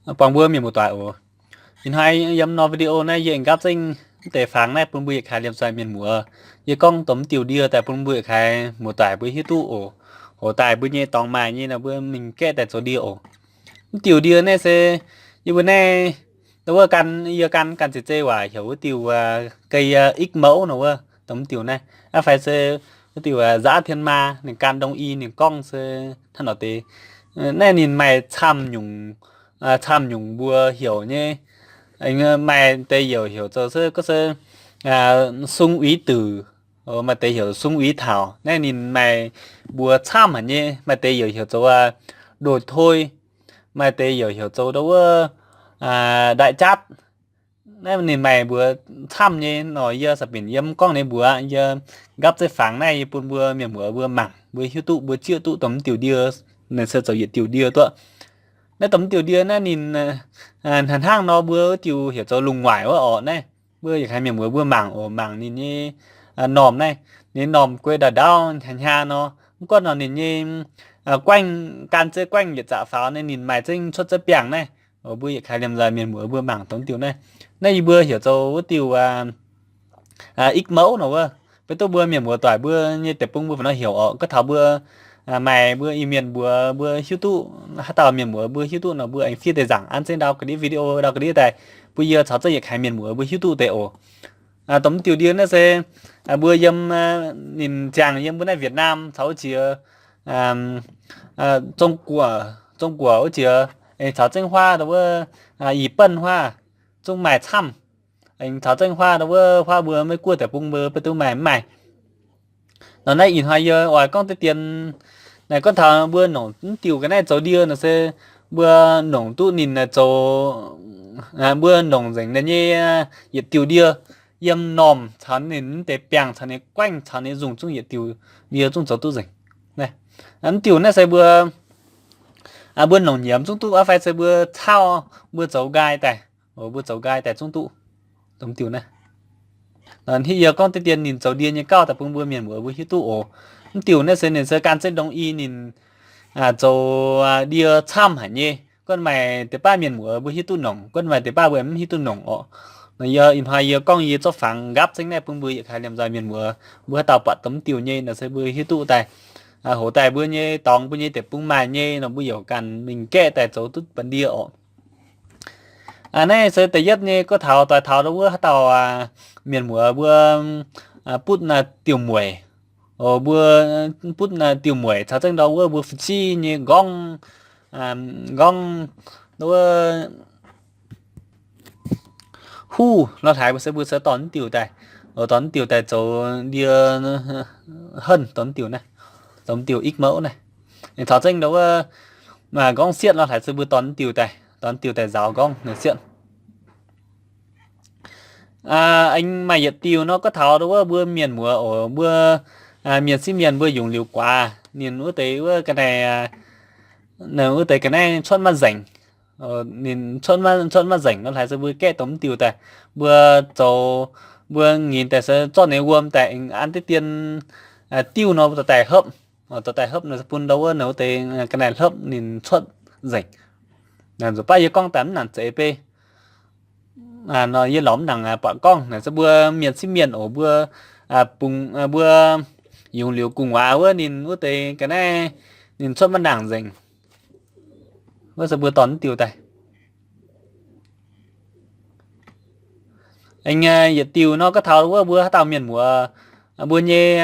buangh mbuo mienh muoz-doic oc. Ih hnoi yiem nor video naaiv yie aengx nqaapv zengv mv deix fangx naaiv bun mbuo yietc kaaix liemh nzoih mienh muoz. Yie gorngv dongh mv diuh ndie daaih bun mbuo yietc kaaix muoz-doic mbuo hiuv duqv oc. Hoc daaih mbuo nyei dorngx maaih nyei nor mbuo mingh gaeqv daaih zoux ndie oc. Mv diuh ndie naaiv se yie mbuo naaiv, wuov gan, yie gan, gan zeiz zeiv waac heuc wuov diuh ga'ix mouv nor wuov, dongh mv diuh naaiv. Aa, fai se wuov diuh nzaav tien maa, ninh gan ndongc i ninh gorngv se hnangv nor deix. Naaiv ninh maaih camv nyungc, camv nyungc mbuo heuc nyei. Maaih deix heuc, heuc zoux se gorngv se sung uix duc, maaih deix heuc sung uix taux. Naaiv ninh maaih mbuox camv haic nyei. Maaih deix heuc, heuc zoux ndoih toi, maaih deix heuc, heuc zoux ndau wuov ndaai jatv. Naaiv ninh maaih mbuox camv nyei nor, yie sa'binc yie mv gorngv ninh mbuox, yie nqaapv zengv fangx naaiv yie bun mbuo mienh muoz mbuo mangc, mbuo hiuv duqv, mbuo zieqv duqv dongh mv diuh ndie, ninh se zoux yietc diuh ndie duqv. Naaiv dongh mv diuh ndie naaiv ninh hnangv hnangv nor mbuo wuov diuh heuc zoux lungh waaic wuov orqc naaiv. Mbuo yietc kaaix mienh muoz mbuo mangc oc, mangc ninh nyei normh naaiv. Ninh normh guei ndau-ndau hnyav hnyav nor, mv gunv nor ninh nyei guaengv, gan zeiv guaengv yietc zaqc faaux naaiv ninh maaih zengv cuotv zengv biangh naaiv. Mbuo yietc kaaix liemh nzoih mienh muoz mbuo mangc dongh diuh naaiv. Naaiv yie mbuo heuc zoux wuov diuh ikv mouv nor wuov. Beiv duqv mbuo mienh muoz-doic mbuo nyei deic-bung mbuo fai nor heuc orqc. Gorngv taux mbuo maaih mbuo Iu-Mienh mbuox mbuo hiuv duqv, haaix dauh mienh muoz mbuo hiuv duqv nor mbuo aengx fiev deix nzaangc an zengv ndau ga'ndiev video ndau ga'ndiev daaih bun yie caux zengv yietc kaaix mienh muoz mbuo hiuv duqv deix oc. Dongh mv diuh ndie naaiv se mbuo yiem, ninh ziangh yiem mbuo naaiv Việt Nam caux wuov jiex Zong-Guoqv, Zong-Guoqv wuov jiex, caux zengv huaav ndau wuov, Ih Banh huaav, zungv maaih camv. Aengx caux zengv huaav ndau wuov huaav mbuo Meiv-Guoqv deic-bung mbuo beiv duqv maaih mv maaih. Nor naaiv ih hnoi yie oix gorngv deix dien, naaiv gorngv taux mbuo nongc mv diuh ga'naaiv zoux ndie nor se mbuo nongc duqv ninh zoux, mbuo nongc nzengc ninh nyei yietc diuh ndie, yiem normh caux ninh mv deix biangh caux ninh guaengv caux ninh nzungh zungv yietc diuh ndie zungv zoux duqv nzengc. Mv diuh naaiv se mbuo, mbuo nongc nyiemz zungv duqv aqv fai se mbuo cauv, mbuo zoux nqaai daaih, mbuo zoux nqaai daaih zungv duqv. Dongh mv diuh naaiv, hitv yie gorngv deix dien ninh zoux ndie nyei gauh daaih bun mbuo mienh muoz mbuo hiuv duqv oc. Mv diuh naaiv se ninh se gan zengv ndongc i ninh zoux ndie camv haic nyei. Gunv maaih deix baav mienh muoz mbuo hiuv duqv nongc, gunv maaih deix baav mbuo mv hiuv duqv nongc orqc. Nor yie ih hnoi yie gorngv yie zorqv fangx nqaapv zengv naaiv bun mbuo yietc kaaix liemh nzoih mienh muoz mbuo haaix dauh buatc dongh mv diuh nyei nor se mbuo hiuv duqv daaih. Hoc daaih mbuo nyei dorngx mbuo nyei deic-bung maaih nyei nor mbuo youc ganh mingh gaeqv daaih zoux duqv banh ndie orqc. Naaiv se da'yietv nyei gorngv taux doix taux ndau wuov haaix dauh mienh muoz mbuo butv diuh mueic, mbuo butv diuh mueic caux zengv ndau wuov mbuo fu'jueiv nyei nqorngv, nqorngv ndau wuov huv lorh hlaaix mbuo se mbuo se dorh mv diuh daaih, dorh mv diuh daaih zoux ndie henv dongh mv diuh naaiv, dongh mv diuh ikv mouv naaiv. Caux zengv ndau wuov nqorngv sietv lorh hlaaix se mbuo dorh mv diuh daaih, dorh mv diuh daaih nzaaux nqorngv naaiv sietv. Aengx maaih yietc diuh nor gorngv taux ndau wuov mbuo mienh muoz oc, mbuo mienh sieqv mienh mbuo yungz liuz guaax ninh wuov deix wuov ga'naaiv, ninh wuov deix ga'naaiv cuotv maiv nzengc. Ninh cuotv maiv, cuotv maiv nzengc nor hlaaix se mbuo gaeqv dongh mv diuh daaih, mbuo zoux, mbuo nginx daaih se zorqv ninh wuom daaih aengx an deix dien diuv nor dorh daaih hopv, dorh daaih hopv nor se bun ndau wuov ninh wuov deix ga'naaiv hopv ninh cuotv nzengc. Nzuqc baav yie gorngv daaih mv nangc zeiz beiv nor yie lorz mv nangc buatc gorngv naaic se mbuo mienh sieqv mienh oc, mbuo bungx, mbuo yungz liuz gu'nguaaz wuov ninh wuov deix ga'naaiv ninh cuotv maiv nangc nzengc. Wuov se mbuo dorh mv diuh daaih. Aengx yietc diuh nor gorngv taux wuov mbuo haaix dauh mienh muoz, mbuo nyei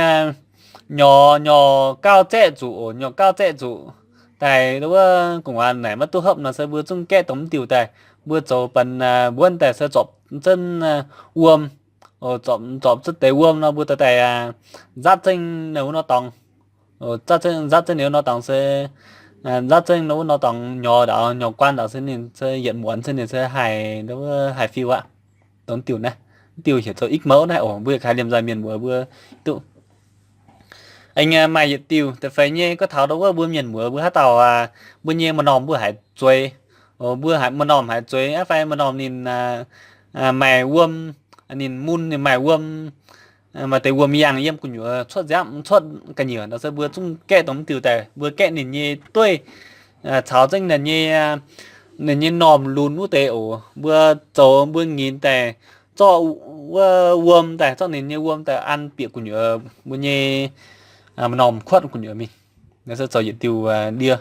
nyorx, nyorx gauh zaeqv zuqc oc, nyorx gauh zaeqv zuqc daaih wuov gu'nguaaz naaic maiv duqv hopv nor se mbuo zungv gaeqv dongh mv diuh daaih. Mbuo zoux benx mbuonv daaih se zorpc zengv wuom, zorpc, zorpc zengv deix wuom nor mbuo dorh daaih nzaatv zengv ninh wuov norm dorngx. Nzaatv zengv ninh wuov norm dorngx se, nzaatv zengv ninh wuov norm dorngx nyorx ndaaux, nyorx guaan ndaaux se ninh se yietc muonz se ninh se haih, haih fiuv aqv. Dongh diuh naaiv, diuh heuc zoux ikv mouv naaiv oc, mbuo yietc kaaix liemh nzoih mienh mbuo mbuo duqv. Aengx maaih yietc diuh da'feix nyei gorngv taux ndau wuov mbuo mienh muoz mbuo haaix dauh, mbuo nyei maaih normh mbuo haiz zueiz, mbuo haiz maaih normh haiz zueiz aqv fai maaih normh ninh maaih wuom, ninh mun ninh maaih wuom, maaih deix wuom yangh yiem gu'nyuoz cuotv nziaamv cuotv ga'nyuoz nor se mbuo zungv gaeqv dongh mv diuh daaih, mbuo gaeqv ninh nyei dueiv caux zengv ninh nyei ninh nyei m'normh lunx wuov deix oc. Mbuo zoux mbuo nyinz daaih zorqv wuov wuom daaih, zorqv ninh nyei wuom daaih an bieqc gu'nyuoz mbuo nyei m'normh kuotv gu'nyuoz mingh. Naaiv se zoux yietc diuh ndie.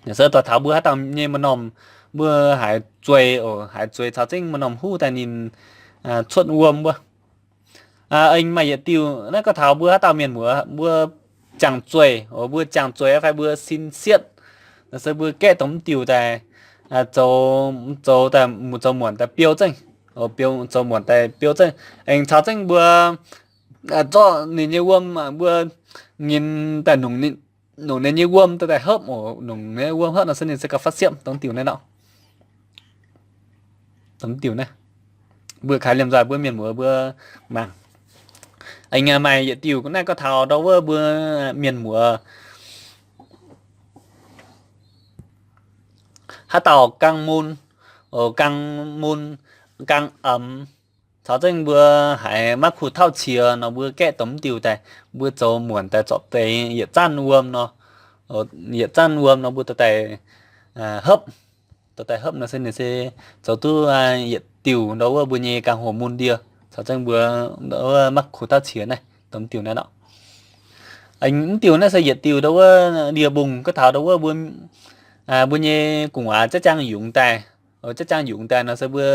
Naaiv se doix taux mbuo haaix dauh nyei m'normh mbuo haiz zueiz oc, haiz zueiz caux zengv m'normh huv daaih ninh cuotv wuom wuov. Aengx maaih yietc diuh naaiv gorngv taux mbuo haaix dauh mienh muoz mbuo jangx zueiz oc, mbuo jangx zueiz fai mbuo sin sietv, naaiv se mbuo gaeqv dongh mv diuh daaih zoux, zoux daaih, zoux muonc daaih biou zengv, zoux muonc daaih biou zengv. Aengx caux zengv mbuo zorqv ninh nyei wuom, mbuo nyinz daaih nongc ninh nyei wuom daaih hopv oc, nongc ninh nyei wuom hopv nor se ninh se gauh fatv siepv dongh diuh naaiv nor. Dongh diuh naaiv mbuo kaaix liemh nzoih mbuo mienh muoz mbuo mangc. Aengx maaih yietc diuh naaiv gorngv taux ndau wuov mbuo mienh muoz haaix dauh gaang mun, gaang mun, gaang amx, caux zengv mbuo haiz maiv kuh tauv qiex nor mbuo gaeqv dongh mv diuh daaih, mbuo zoux muonc daaih zorpc deix yietc zanv wuom nor, yietc zanv wuom nor mbuo dorh daaih hopv, dorh daaih hopv nor se ninh se zoux duqv yietc diuh ndau wuov mbuo nyei gaang hoc mun ndie, caux zengv mbuo ndau wuov maiv kuh tauv qiex naaiv, dongh mv diuh naaiv nor. Mv diuh naaiv se yietc diuh ndau wuov ndie-mbungh gorngv taux ndau wuov mbuo nyei gu'nguaaz jaiv jaang yungz daaih, jaiv jaang yungz daaih nor se mbuo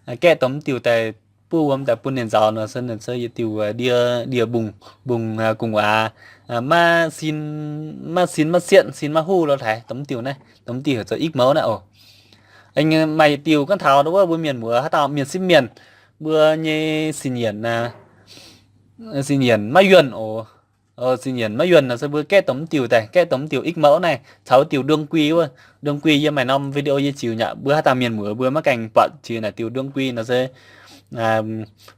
gaeqv dongh mv diuh daaih buov wuom daaih bun ninh nzauz nor se ninh se yietc diuh ndie, ndie-mbungh, mbungh gu'nguaaz maiv sin, maiv sin maiv sietv, sin maiv huv lorh haaix, dongh mv diuh naaiv, dongh mv diuh heuc zoux ikv mouv naaiv oc. Maaih yietc diuh gorngv taux ndau wuov mbuo mienh muoz haaix dauh mienh sieqv mienh mbuo nyei sin yienc, sin yienc maiv yuonh oc. Sin yienc maiv yuonh nor se mbuo gaeqv dongh mv diuh daaih, gaeqv dongh mv diuh ikv mouv naaiv caux diuh đương quy wuov. Đương quy yiem maaih norm video yie ziux nyei aqv, mbuo haaix dauh mienh muoz mbuo maiv gaengh buatc jiex naaic diuh đương quy nor se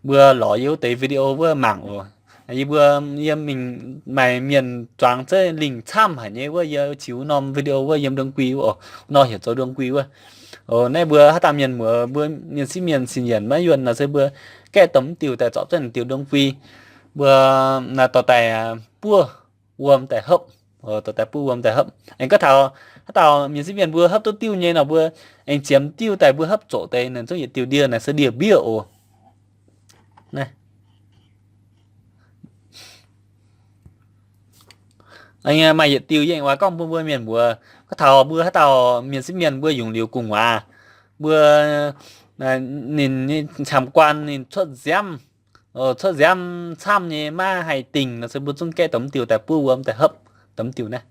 mbuo lorz yie wuov deix video wuov mangc oc. Yie mbuo, yie mingh maaih mienh zuangx zengv lingh camv haic nyei wuov, yie ziux norm video wuov yiem đương quy wuov oc. Nor heuc zoux đương quy wuov. Naaiv mbuo haaix dauh mienh muoz mbuo mienh sieqv mienh sin yienc maiv yuonh nor se mbuo gaeqv dongh mv diuh daaih zorpc zengv diuh đương quy. Mbuo dorh daaih buov wuom daaih hopv, dorh daaih buov wuom daaih hopv. Aengx gorngv taux haaix dauh mienh sieqv mienh mbuo hopv duqv diuh nyei nor mbuo aengx ziemx diuh daaih mbuo hopv zoqc deix naaic zungv yietc diuh ndie naaic se ndie-mbiev oc. Maaih yietc diuh yie aengx oix gorngv bun mbuo mienh muoz, gorngv taux mbuo haaix dauh mienh sieqv mienh mbuo yungz liuz gu'nguaaz, mbuo ninh nyei camv-guaan ninh cuotv nziaamv, cuotv nziaamv camv nyei maiv haih dingh nor se mbuo zungv gaeqv dongh mv diuh daaih buov wuom daaih hopv, dongh mv diuh naaiv.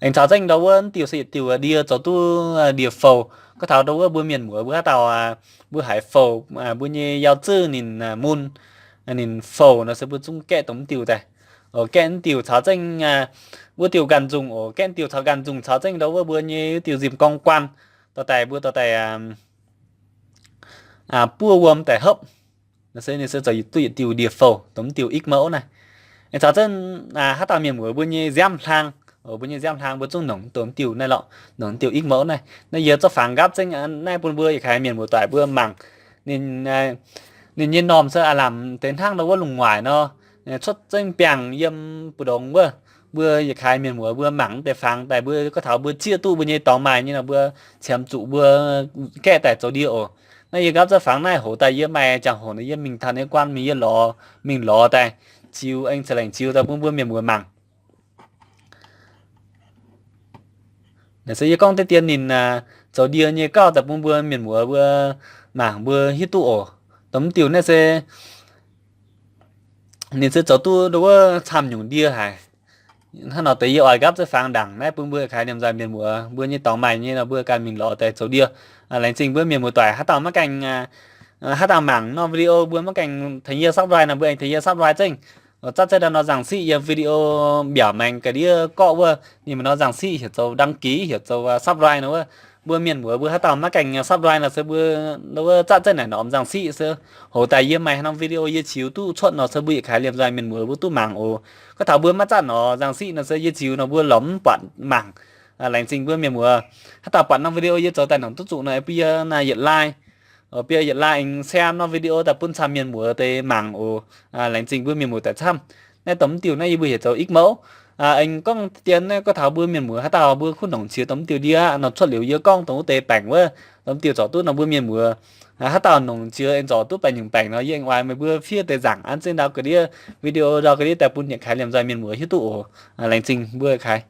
Aengx caux zengv ndau wuov mv diuh se yietc diuh ndie zoux duqv ndie-fouc. Gorngv taux ndau wuov mbuo mienh muoz mbuo haaix dauh mbuo haiz fouc, mbuo nyei yaac zuqc ninh mun, ninh fouc nor se mbuo zungv gaeqv dongh mv diuh daaih. Gaeqv mv diuh caux zengv wuov diuh ganh nzungh oc, gaeqv mv diuh caux ganh nzungh caux zengv ndau wuov mbuo nyei wuov diuh nzipc gorngv guanh dorh daaih mbuo dorh daaih buov wuom daaih hopv. Nor se ninh se zoux duqv yietc diuh ndie-fouc dongh mv diuh ikv mouv naaiv. Aengx caux zengv haaix dauh mienh muoz mbuo nyei nziaamv hlang, mbuo nyei nziaamv hlang mbuo zungv nongc dongh mv diuh naaiv lorqc, nongc mv diuh ikv mouv naaiv. Naaiv yie zorqv fangx nqaapv zengv naaiv bun mbuo yietc kaaix mienh muoz-doic mbuo mangc. Ninh nyei normh se aav lamh deix hnangv ndau wuov lungh waaic nor, cuotv zengv biangh yiem mbu'ndongx wuov. Mbuo yietc kaaix mienh muoz mbuo mangc deix fangx daaih mbuo gorngv taux mbuo zieqv duqv mbuo nyei dorngx maaih nyei nor mbuo qiemx zuqc mbuo gaeqv daaih zoux ndie oc. Naaiv yie nqaapv zengv fangx naaiv hoz daaih yie maaih jangx-hoc nor yie mingh taux ninh guanh mingh yie lorz, mingh lorz daaih ziux, aengx ceix laengc ziux daaih bun mbuo mienh muoz mangc. Naaiv se yie gorngv deix dien ninh zoux ndie nyei gauh daaih bun mbuo mienh muoz mbuo mangc mbuo hiuv duqv oc. Dongh mv diuh naaiv se ninh se zoux duqv ndau wuov camv nyungc ndie haic. Hnangv nor deix yie oix nqaapv zengv fangx ndaangc naaiv bun mbuo kaaix liemh nzaaih mienh muoz mbuo nyei dorngx maaih nyei nor mbuo ganh mingh lorz daaih zoux ndie. Laengz zingh mbuo mienh muoz-doic haaix dauh maiv gaengh, haaix dauh mangc norm video mbuo maiv gaengh tengx yie subscribe nor mbuo aengx tengx yie subscribe zengv. Zatv zengv ndau nor nzangc siqv yiem video mbiaauc maengx ga'ndiev gorqv wuov ninh maaih nor nzangc siqv heuc zoux đăng ký heuc zoux subscribe nor wuov. Mbuo mienh muoz mbuo haaix dauh maiv gaengh subscribe nor se mbuo wuov zatv zengv naaic norm nzangc siqv se hoz daaih yie maaih norm video yie ziux duqv cuotv nor se mbuo yietc kaaix liemh nzaaih mienh muoz mbuo duqv mangc oc. Gorngv taux mbuo maiv zatv norm nzangc siqv nor se yie ziux nor mbuo lorz mv buatc mangc. Laengz zingh mbuo mienh muoz haaix dauh buatc norm video yie zoux daaih nongc duqv zuqc nor bun yie naaic yietc like, bun yie yietc like aengx share norm video daaih bun camv mienh muoz deix mangc oc. Laengz zingh mbuo mienh muoz daaih camv. Naaiv dongh mv diuh naaiv yie mbuo heuc zoux ikv mouv. Aengx gorngv dien naaiv gorngv taux mbuo mienh muoz haaix dauh mbuo kuv nongc qiex dongh mv diuh ndie nor cuotv liuz yie gorngv dongh wuov deix baengc wuov, dongh mv diuh zorc duqv nor mbuo mienh muoz haaix dauh nongc qiex aengx zorc duqv baengc nyungc baengc nor yie aengx oix meih mbuo fiev deix nzaangc an zengv ndau ga'ndiev video ndau ga'ndiev daaih bun yietc kaaix liemh nzoih mienh muoz hiuv duqv oc. Laengz zingh mbuo kaaix.